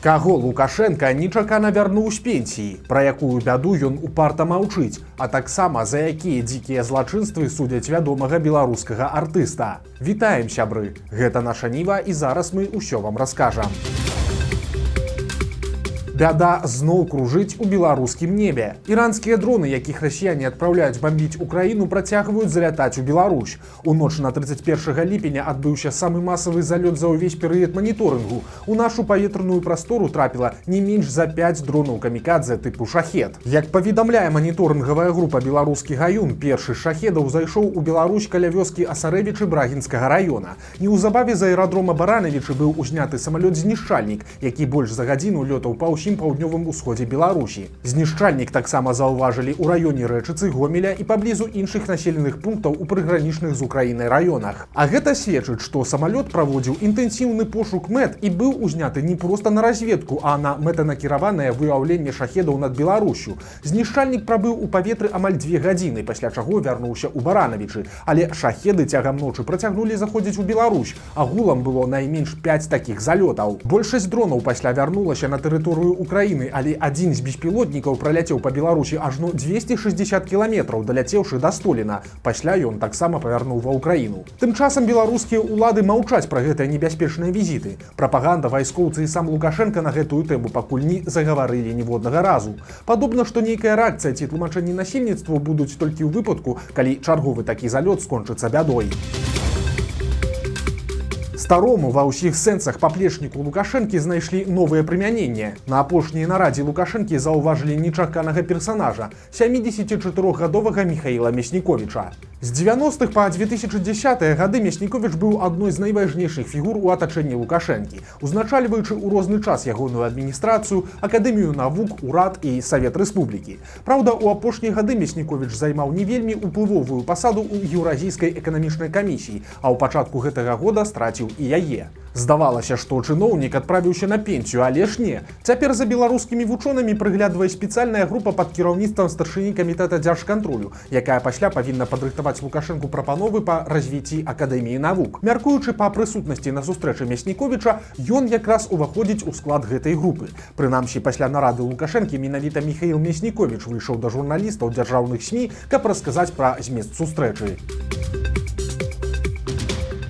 Каго Лукашэнка нечакана вярнуў з пенсіі, пра якую бяду ён упарта маўчыць, а таксама за якія дзікія злачынствы судзяць вядомага беларускага артыста. Вітаем, сябры! Гэта «Наша Ніва», і зараз мы ўсё вам раскажам. Бяда зноў кружыць у беларускім небе. Іранскія дроны, якіх расіяне адпраўляюць бамбіць Украіну, працягваюць залятаць у Беларусь. У ноч на 31 ліпеня адбыўся самы масавы залёт за ўвесь перыяд маніторынгу. У нашу паветраную прастору трапіла не менш за 5 дронаў камікадзе тыпу «Шахед». Як паведамляе маніторынгавая група «Беларускі гаюн», першы з шахедаў зайшоў у Беларусь каля вёскі Асарэвічы Брагінскага раёна. Неўзабаве з аэрадрома Баранавічы быў узняты самалёт-знішчальнік, які больш за гадзіну лётаў па ўсім паўднёвым усходзе Беларусі. Знішчальнік таксама заўважылі ў раёне Рэчыцы, Гомеля і паблізу іншых населеных пунктаў у прыгранічных з Украінай раёнах. А гэта сведчыць, што самалёт праводзіў інтэнсіўны пошук мэт і быў узняты не проста на разведку, а на мэтанакіраванае выяўленне шахедаў над Беларусю. Знішчальнік прабыў у паветры амаль 2 гадзіны, пасля чаго вярнуўся ў Баранавічы. Але шахеды цягам ночы працягнулі заходзіць у Беларусь. Агулам было найменш 5 такіх залётаў. Большасць дронаў пасля вярнулася на тэрыторыю Украіны, але адзін з беспілотнікаў праляцеў па Беларусі ажно 260 кіламетраў, даляцеўшы да Століна. Пасля ён таксама павярнуў ва Ўкраіну. Тым часам беларускія ўлады маўчаць пра гэтыя небяспечныя візіты. Прапаганда, вайскоўцы і сам Лукашэнка на гэтую тэму пакуль не загаварылі ніводнага разу. Падобна, што нейкая рэакцыя ці тлумачэнні насельніцтву будуць толькі ў выпадку, калі чарговы такі залёт скончыцца бядой. Старому ва ўсіх сэнсах паплечніку Лукашэнкі знайшлі новае прымяненне. На апошняй нарадзе Лукашэнкі заўважылі нечаканага персанажа, 74-гадовага Міхаіла Мясніковіча. З 90-х па 2010 гады Мясніковіч быў адной з найважнейшых фігур у атачэнні Лукашэнкі, узначальваючы ў розны час ягоную адміністрацыю, Акадэмію навук, урад і Савет Рэспублікі. Праўда, у апошнія гады Мясніковіч займаў не вельмі ўплывовую пасаду ў Еўразійскай эканамічнай камісіі, а ў пачатку гэтага года страціў і яе. Здавалася, што чыноўнік адправіўся на пенсію, але ж не. Цяпер за беларускімі вучонымі прыглядвае спецыяльная група пад кіраўніцтвам старшыні Камітэта дзяржкантролю, якая пасля павінна падрыхтаваць Лукашэнку прапановы па развіцці Акадэміі навук. Мяркуючы па прысутнасці на сустрэчы Мясніковіча, ён якраз уваходзіць у склад гэтай групы. Прынамсі, пасля нарады Лукашэнкі менавіта Міхаіл Мясніковіч выйшаў да журналістаў дзяржаўных СМІ, каб расказаць пра змест сустрэчы.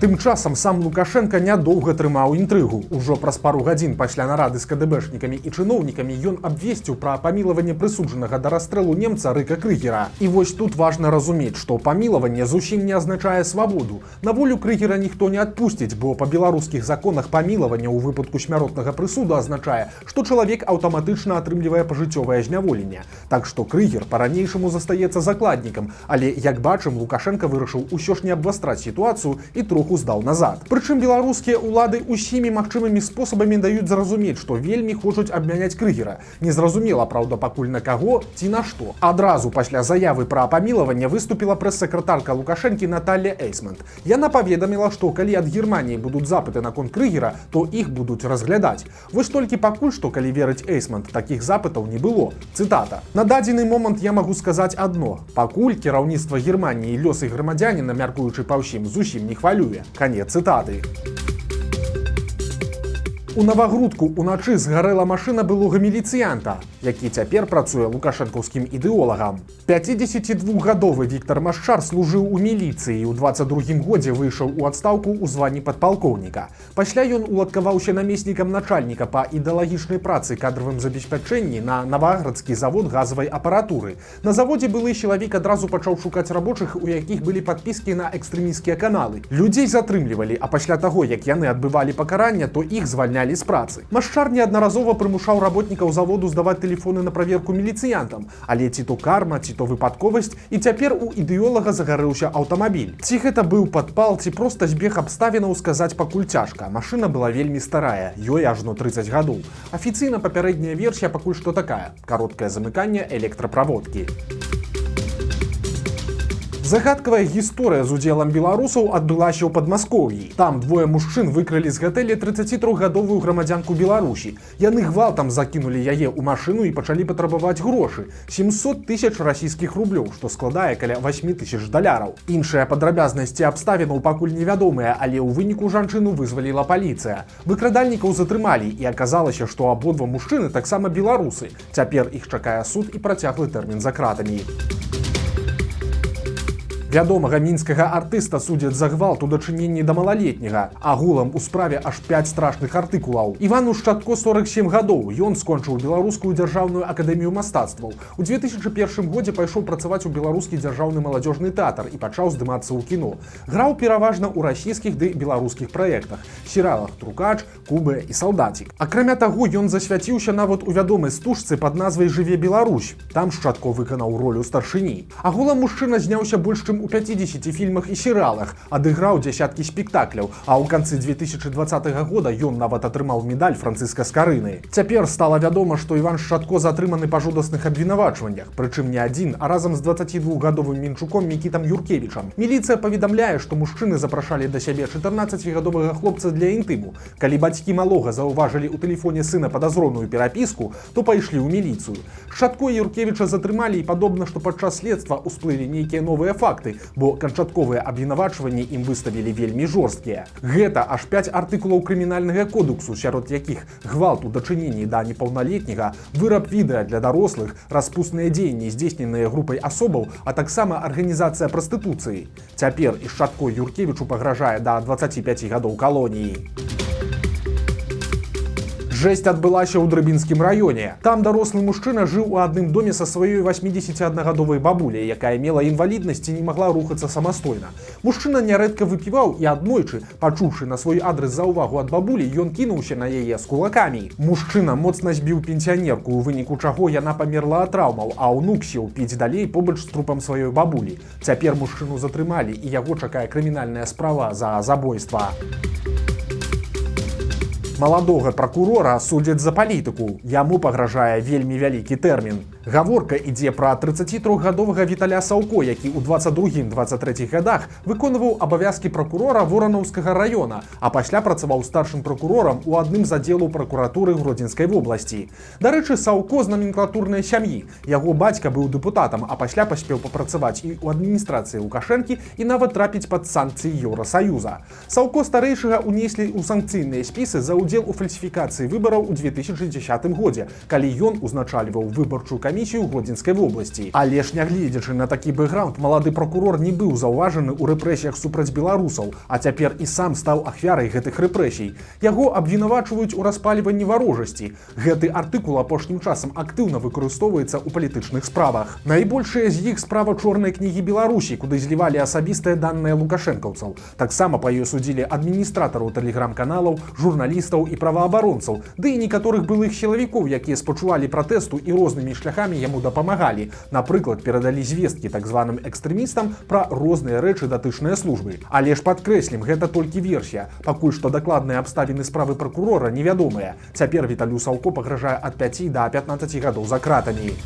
Тым часам сам Лукашэнка нядоўга трымаў інтрыгу. Ужо праз пару гадзін пасля нарады з КДБшнікамі і чыноўнікамі ён абвесціў пра памілаванне прысуджанага да расстрэлу немца Рыка Крыгера. І вось тут важна разумець, што памілаванне зусім не азначае свабоду. На волю Крыгера ніхто не адпусціць, бо па беларускіх законах памілаванне ў выпадку смяротнага прысуду азначае, што чалавек аўтаматычна атрымлівае пажыццёвае зняволенне. Так што Крыгер па-ранейшаму застаецца закладнікам, але, як бачым, Лукашэнка вырашыў усё ж не абвастраць сітуацыю і троху здаў назад. Прычым беларускія ўлады ўсімі магчымымі спосабамі даюць зразумець, што вельмі хочуць абмяняць Крыгера. Незразумела, праўда, пакуль, на каго ці на што. Адразу пасля заявы пра памілаванне выступіла прэс-сакратарка Лукашэнкі Наталля Эйсмант. Яна паведаміла, што калі ад Германіі будуць запыты наконт Крыгера, то іх будуць разглядаць. Вось толькі пакуль што, калі верыць Эйсмант, такіх запытаў не было. Цытата: «На дадзены момант я магу сказаць адно. Пакуль кіраўніцтва Германіі лёс іх грамадзяніна, мяркуючы па ўсім, зусім не хвалюе». Канец цытаты. У Навагрудку уначы згарэла машына былога міліцыянта, які цяпер працуе лукашэнкаўскім ідэолагам. 52-гадовы Віктор Машчар служыў у міліцыі і ў 22 годзе выйшаў у адстаўку ў званні падпалкоўніка. Пасля ён уладкаваўся намеснікам начальніка па ідэалагічнай працы, кадравым забеспячэнні на Наваградскі завод газавай апаратуры. На заводзе былы сілавік адразу пачаў шукаць рабочых, у якіх былі падпіскі на экстрэмісцкія каналы. Людзей затрымлівалі, а пасля таго, як яны адбывалі пакаранне, то іх звальнялі з працы. Машчар неаднаразова прымушаў работнікаў заводу здаваць тэлефоны на праверку міліцыянтам, але ці то карма, ці то выпадковасць, і цяпер у ідэолага загарэўся аўтамабіль. Ці гэта быў падпал, ці проста збег абставінаў, сказаць пакуль цяжка. Машына была вельмі старая, ёй ажно 30 гадоў. Афіцыйна папярэдняя версія пакуль што такая: кароткае замыканне электраправодкі. Загадкавая гісторыя з удзелам беларусаў адбылася ў Падмаскоўі. Там двое мужчын выкралі з гатэля 33-гадовую грамадзянку Беларусі. Яны гвалтам закінулі яе ў машыну і пачалі патрабаваць грошы. 700 тысяч расійскіх рублёў, што складае каля 8 тысяч даляраў. Іншыя падрабязнасці абставінаў пакуль невядомыя, але ў выніку жанчыну вызваліла паліцыя. Выкрадальнікаў затрымалі, і аказалася, што абодва мужчыны таксама беларусы. Цяпер іх чакае суд і працяглы тэрмін за кратамі. Вядомага мінскага артыста судзяць за гвалт у дачыненні да малалетняга. Агулам у справе аж 5 страшных артыкулаў. Івану Шчатко 47 гадоў. Ён скончыў Беларускую дзяржаўную акадэмію мастацтваў. У 2001 годзе пайшоў працаваць у Беларускі дзяржаўны маладзёжны тэатр і пачаў здымацца ў кіно. Граў пераважна ў расійскіх ды беларускіх праектах, серыялах «Трукач», «Кубэ» і «Салдацік». Акрамя таго, ён засвяціўся нават у вядомай стужцы пад назвай «Жыве Беларусь». Там Шчатко выканаў ролю старшыні. Агулам мужчына зняўся больш чым у 50 фільмах і серыялах, адыграў дзясяткі спектакляў, а ў канцы 2020 года ён нават атрымаў медаль Францыска Скарыны. Цяпер стала вядома, што Іван Шчатко затрыманы па жудасных абвінавачваннях, прычым не адзін, а разам з 22-гадовым мінчуком Мікітам Юркевічам. Міліцыя паведамляе, што мужчыны запрашалі да сябе 14-гадовага хлопца для інтыму. Калі бацькі малога заўважылі ў тэлефоне сына падазроную перапіску, то пайшлі ў міліцыю. Шчатко і Юркевіча затрымалі, і падобна, што падчас следства ўсплылі нейкія новыя факты, бо канчатковыя абвінавачванні ім выставілі вельмі жорсткія. Гэта аж 5 артыкулаў крымінальнага кодексу, сярод якіх гвалт у дачыненні да непаўналетняга, выраб відэа для дарослых, распусныя дзеянні, здзейсненыя групай асобаў, а таксама арганізацыя прастытуцыі. Цяпер і Шчатко, і Юркевічу пагражае да 25 гадоў калоніі. Жэсць адбылася ў Драбінскім раёне. Там дарослы мужчына жыў у адным доме са сваёй 81-гадовай бабуляй, якая мела інваліднасць і не магла рухацца самастойна. Мужчына нярэдка выпіваў, і аднойчы, пачуўшы на свой адрас заўвагу ад бабулі, ён кінуўся на яе з кулакамі. Мужчына моцна збіў пенсіянерку, у выніку чаго яна памерла ад траўмаў, а ўнук сеў піць далей побач з трупам сваёй бабулі. Цяпер мужчыну затрымалі, і яго чакае крымінальная справа за забойства. Маладога пракурора судзяць за палітыку. Яму пагражае вельмі вялікі тэрмін. Гаворка ідзе пра 33-гадовага Віталя Саўко, які ў 22-23 годах выконваў абавязкі пракурора Воранаўскага раёна, а пасля працаваў старшым пракурорам у адным з аддзелаў пракуратуры Гродзенскай вобласці. Дарэчы, Саўко з наменклатурнай сям'і. Яго бацька быў дэпутатам, а пасля паспеў папрацаваць і ў адміністрацыі Лукашэнкі, і нават трапіць пад санкцыі Еўрасаюза. Саўко старэйшага унеслі ў санкцыйныя спісы за ўдзел у фальсіфікацыі выбараў у 2010 годзе, калі ён узначальваў выбарчую камісію Гродзенскай вобласці. Але ж, нягледзячы на такі бэкграунд, малады пракурор не быў заўважаны ў рэпрэсіях супраць беларусаў, а цяпер і сам стаў ахвярай гэтых рэпрэсій. Яго абвінавачваюць у распальванні варожасці. Гэты артыкул апошнім часам актыўна выкарыстоўваецца ў палітычных справах. Найбольшая з іх справа чорнай кнігі Беларусі, куды злівалі асабістыя даныя лукашэнкаўцаў. Таксама па ёй судзілі адміністратараў тэлеграм-каналаў, журналістаў і праваабаронцаў, ды і некаторых былых сілавікоў, якія спачувалі пратэсту і рознымі шляхамі яму дапамагалі. Напрыклад, перадалі звесткі так званым экстрэмістам пра розныя рэчы, датычныя службы. Але ж падкрэслім, гэта толькі версія. Пакуль што дакладныя абставіны справы пракурора невядомыя. Цяпер Віталю Саўко пагражае ад 5 да 15 гадоў за кратамі.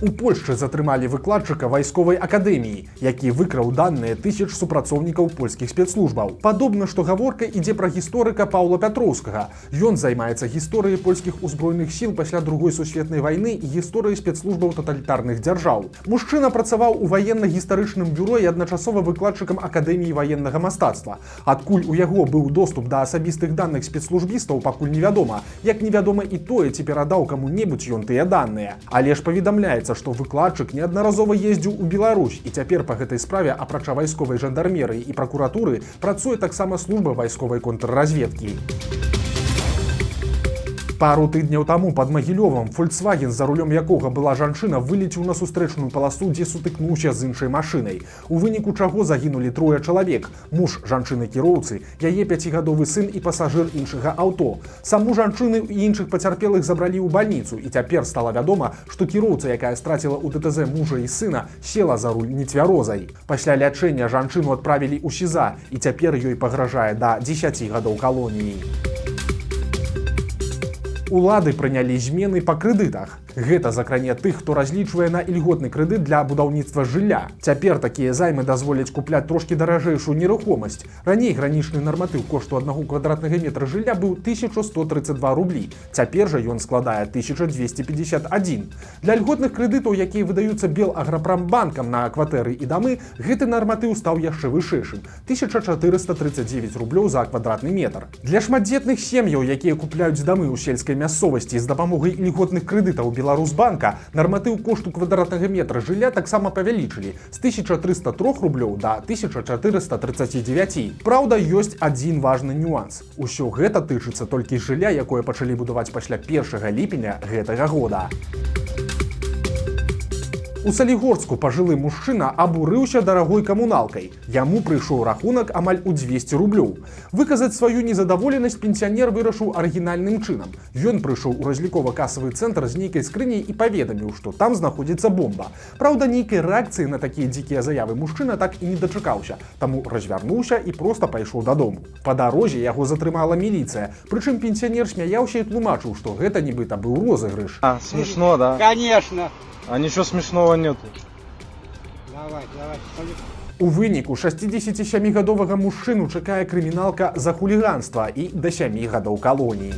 У Польшчы затрымалі выкладчыка вайсковай акадэміі, які выкраў даныя тысяч супрацоўнікаў польскіх спецслужбаў. Падобна, што гаворка ідзе пра гісторыка Паўла Пятроўскага. Ён займаецца гісторыяй польскіх узброеных сіл пасля Другой сусветнай вайны і гісторыяй спецслужбаў таталітарных дзяржаў. Мужчына працаваў у ваенна-гістарычным бюро і адначасова выкладчыкам акадэміі ваеннага мастацтва. Адкуль у яго быў доступ да асабістых даных спецслужбістаў, пакуль невядома. Як невядома і тое, ці перадаў каму-небудзь ён тыя даныя. Але ж паведамляецца, што выкладчык неаднаразова ездзіў у Беларусь, і цяпер па гэтай справе, апрача вайсковай жандармерыі і пракуратуры, працуе таксама служба вайсковай контрразведкі. Пару тыдняў таму пад Магілёвам Фольксваген, за рулём якога была жанчына, вылецеў на сустрэчную паласу, дзе сутыкнуўся з іншай машынай. У выніку чаго загінулі трое чалавек: муж жанчыны-кіроўцы, яе пяцігадовы сын і пасажыр іншага аўто. Саму жанчыну і іншых пацярпелых забралі ў бальніцу, і цяпер стала вядома, што кіроўца, якая страціла ў ДТЗ мужа і сына, села за руль нецвярозай. Пасля лячэння жанчыну адправілі ў СІЗА, і цяпер ёй пагражае да 10 гадоў калоніі. Улады прынялі змены па крэдытах. Гэта закране тых, хто разлічвае на ільготны крэдыт для будаўніцтва жылля. Цяпер такія займы дазволяць купляць трошкі даражэйшую нерухомасць. Раней гранічны нарматыў кошту аднаго квадратнага метра жылля быў 1132 рублі. Цяпер жа ён складае 1251. Для льготных крэдытаў, якія выдаюцца Белаграпрамбанкам на кватэры і дамы, гэты нарматыў стаў яшчэ вышэйшым — 1439 рублёў за квадратны метр. Для шматдзетных сем'яў, якія купляюць дамы ў сельскай мясцовасці з дапамогай ільготных крэдытаў Беларусбанка, нарматыў кошту квадратнага метра жылля таксама павялічылі з 1303 рублёў да 1439. Праўда, ёсць адзін важны нюанс. Усё гэта тычыцца толькі жылля, якое пачалі будаваць пасля 1 ліпеня гэтага года. У Салігорску пажылы мужчына абурыўся дарагой камуналкай. Яму прыйшоў рахунак амаль у 200 рублёў. Выказаць сваю незадаволенасць пенсіянер вырашыў арыгінальным чынам. Ён прыйшоў у разлікова-касавы цэнтр з нейкай скрыняй і паведаміў, што там знаходзіцца бомба. Праўда, нейкай рэакцыі на такія дзікія заявы мужчына так і не дачакаўся, таму развярнуўся і проста пайшоў дадому. Па дарозе яго затрымала міліцыя. Прычым пенсіянер смяяўся і тлумачыў, што гэта нібыта быў розыгрыш. А, смешно, да? Конечно. А ничего смешного нету. Давай, давай. У выніку 67-гадовага мужчыну чакае крыміналка за хуліганства і да 7 гадоў калоніі.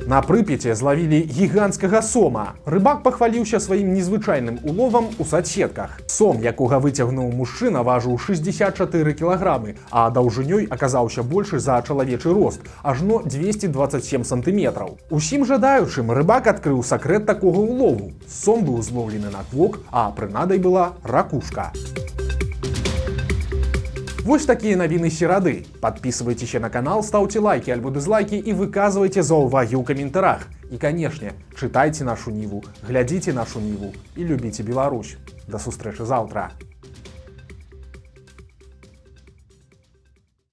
На Прыпяці злавілі гіганцкага сома. Рыбак пахваліўся сваім незвычайным уловам у сацсетках. Сом, якога выцягнуў мужчына, важыў 64 кілаграмы, а даўжынёй аказаўся большы за чалавечы рост, ажно 227 сантыметраў. Усім жадаючым рыбак адкрыў сакрэт такога улову. Сом быў злоўлены на квок, а прынадай была ракушка. Вось такія навіны серады. Падпісвайцеся на канал, стаўце лайкі альбо дызлайкі і выказвайце заўвагі ў каментарах. І, канешне, чытайце Нашу Ніву, глядзіце Нашу Ніву і любіце Беларусь. Да сустрэчы заўтра.